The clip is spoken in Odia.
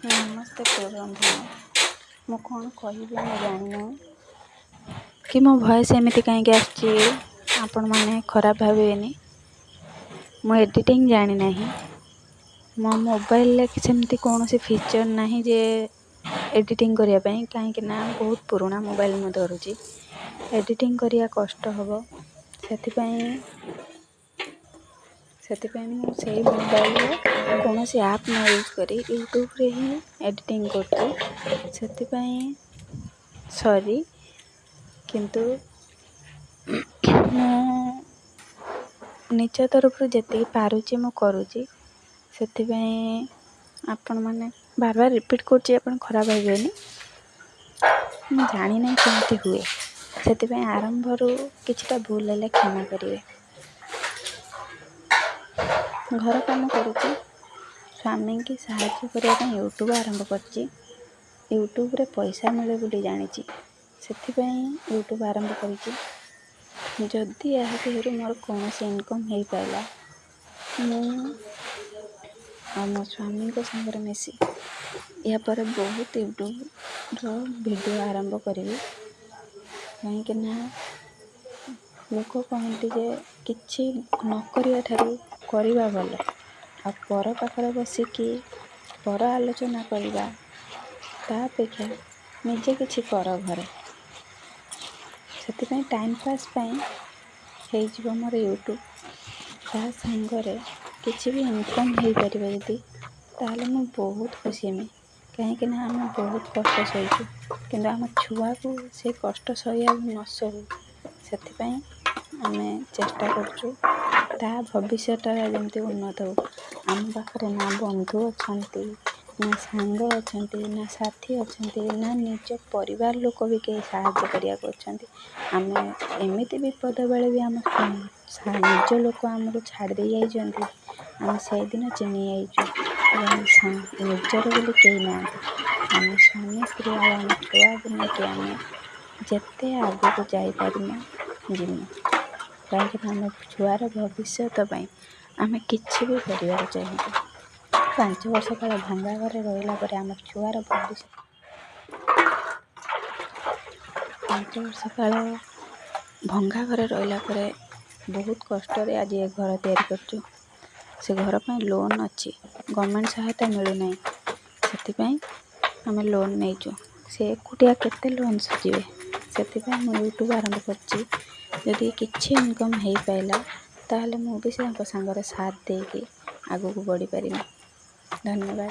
ନମସ୍ତେ ବନ୍ଧୁ, ମୁଁ କ'ଣ କହିବି ମୁଁ ଜାଣିନାହିଁ କି ମୋ ଭଏସ୍ ଏମିତି କାହିଁକି ଆସୁଛି। ଆପଣମାନେ ଖରାପ ଭାବିବେନି, ମୁଁ ଏଡ଼ିଟିଂ ଜାଣିନାହିଁ। ମୋ ମୋବାଇଲରେ ସେମିତି କୌଣସି ଫିଚର୍ ନାହିଁ ଯେ ଏଡ଼ିଟିଂ କରିବା ପାଇଁ, କାହିଁକି ନା ବହୁତ ପୁରୁଣା ମୋବାଇଲ ମୁଁ ଧରୁଛି, ଏଡ଼ିଟିଂ କରିବା କଷ୍ଟ ହେବ। ସେଥିପାଇଁ ମୁଁ ସେଇ ମୋବାଇଲରେ କୌଣସି ଆପ୍ ନ ୟୁଜ୍ କରି ୟୁଟ୍ୟୁବରେ ହିଁ ଏଡ଼ିଟିଂ କରୁଛି। ସେଥିପାଇଁ ସରି, କିନ୍ତୁ ମୁଁ ନିଜ ତରଫରୁ ଯେତିକି ପାରୁଛି ମୁଁ କରୁଛି। ସେଥିପାଇଁ ଆପଣମାନେ, ବାର ବାର ରିପିଟ୍ କରୁଛି, ଆପଣ ଖରାପ ଭାବିବେନି, ମୁଁ ଜାଣିନାହିଁ କେମିତି ହୁଏ। ସେଥିପାଇଁ ଆରମ୍ଭରୁ କିଛିଟା ଭୁଲ ହେଲେ କ୍ଷମା କରିବେ। ଘର କାମ କରୁଛି, ସ୍ୱାମୀଙ୍କି ସାହାଯ୍ୟ କରିବା ପାଇଁ ୟୁଟ୍ୟୁବ୍ ଆରମ୍ଭ କରିଛି। ୟୁଟ୍ୟୁବ୍ରେ ପଇସା ମିଳେ ବୋଲି ଜାଣିଛି, ସେଥିପାଇଁ ୟୁଟ୍ୟୁବ୍ ଆରମ୍ଭ କରିଛି। ଯଦି ଏହା ଦେହରୁ ମୋର କୌଣସି ଇନକମ୍ ହେଇପାରିଲା, ମୁଁ ଆଉ ମୋ ସ୍ୱାମୀଙ୍କ ସାଙ୍ଗରେ ମିଶି ଏହାପରେ ବହୁତ ୟୁଟ୍ୟୁବ୍ର ଭିଡ଼ିଓ ଆରମ୍ଭ କରିବି। କାହିଁକିନା ଲୋକ କହନ୍ତି ଯେ କିଛି ନ କରିବା ଠାରୁ କରିବା ଭଲ, ଆଉ ପର ପାଖରେ ବସିକି ପର ଆଲୋଚନା କରିବା ତା ଅପେକ୍ଷା ନିଜେ କିଛି କର ଘରେ। ସେଥିପାଇଁ ଟାଇମ୍ ପାସ୍ ପାଇଁ ହେଇଯିବ ମୋର ୟୁଟ୍ୟୁବ୍, ତା ସାଙ୍ଗରେ କିଛି ବି ଇନକମ୍ ହେଇପାରିବ ଯଦି, ତାହେଲେ ମୁଁ ବହୁତ ଖୁସି ହେମି। କାହିଁକିନା ଆମେ ବହୁତ କଷ୍ଟ ସହିଛୁ, କିନ୍ତୁ ଆମ ଛୁଆକୁ ସେ କଷ୍ଟ ସହିବାକୁ ନ ସହୁ, ସେଥିପାଇଁ ଆମେ ଚେଷ୍ଟା କରୁଛୁ ତା ଭବିଷ୍ୟତଟା ଯେମିତି ଉନ୍ନତ ହଉ। ଆମ ପାଖରେ ନା ବନ୍ଧୁ ଅଛନ୍ତି, ନା ସାଙ୍ଗ ଅଛନ୍ତି, ନା ସାଥୀ ଅଛନ୍ତି, ନା ନିଜ ପରିବାର ଲୋକ ବି କେହି ସାହାଯ୍ୟ କରିବାକୁ ଅଛନ୍ତି। ଆମେ ଏମିତି ବିପଦ ବେଳେ ବି ଆମ ନିଜ ଲୋକ ଆମକୁ ଛାଡ଼ି ଦେଇ ଯାଇଛନ୍ତି। ଆମେ ସେଇଦିନ ଚିହ୍ନି ଯାଇଛୁ ଯେ ନିଜର ବୋଲି କେହି ନାହାନ୍ତି। ଆମେ ସ୍ୱାମୀ ସ୍ତ୍ରୀ ଆଉ ଆମ ଛୁଆକୁ ନେଇକି ଆମେ ଯେତେ ଆଗକୁ ଯାଇପାରିମୁ ଯିମୁ, କାହିଁକିନା ଆମ ଛୁଆର ଭବିଷ୍ୟତ ପାଇଁ ଆମେ କିଛି ବି କରିବାକୁ ଚାହିଁବୁ। 5 ବର୍ଷ କାଳ ଭଙ୍ଗା ଘରେ ରହିଲା ପରେ ଆମ ଛୁଆର ଭବିଷ୍ୟତ, 5 ବର୍ଷ କାଳ ଭଙ୍ଗା ଘରେ ରହିଲା ପରେ ବହୁତ କଷ୍ଟରେ ଆଜି ଏ ଘର ତିଆରି କରିଛୁ। ସେ ଘର ପାଇଁ ଲୋନ୍ ଅଛି, ଗଭର୍ଣ୍ଣମେଣ୍ଟ ସହାୟତା ମିଳୁନାହିଁ, ସେଥିପାଇଁ ଆମେ ଲୋନ୍ ନେଇଛୁ। ସେ ଏକୁଟିଆ କେତେ ଲୋନ୍ ସୁଝିବେ? ସେଥିପାଇଁ ମୁଁ ୟୁଟ୍ୟୁବ୍ ଆରମ୍ଭ କରିଛି। ଯଦି କିଛି ଇନକମ୍ ହେଇପାରିଲା, ତାହେଲେ ମୁଁ ବି ତାଙ୍କ ସାଙ୍ଗରେ ସାଥ ଦେଇକି ଆଗକୁ ବଢ଼ିପାରିବି। ଧନ୍ୟବାଦ।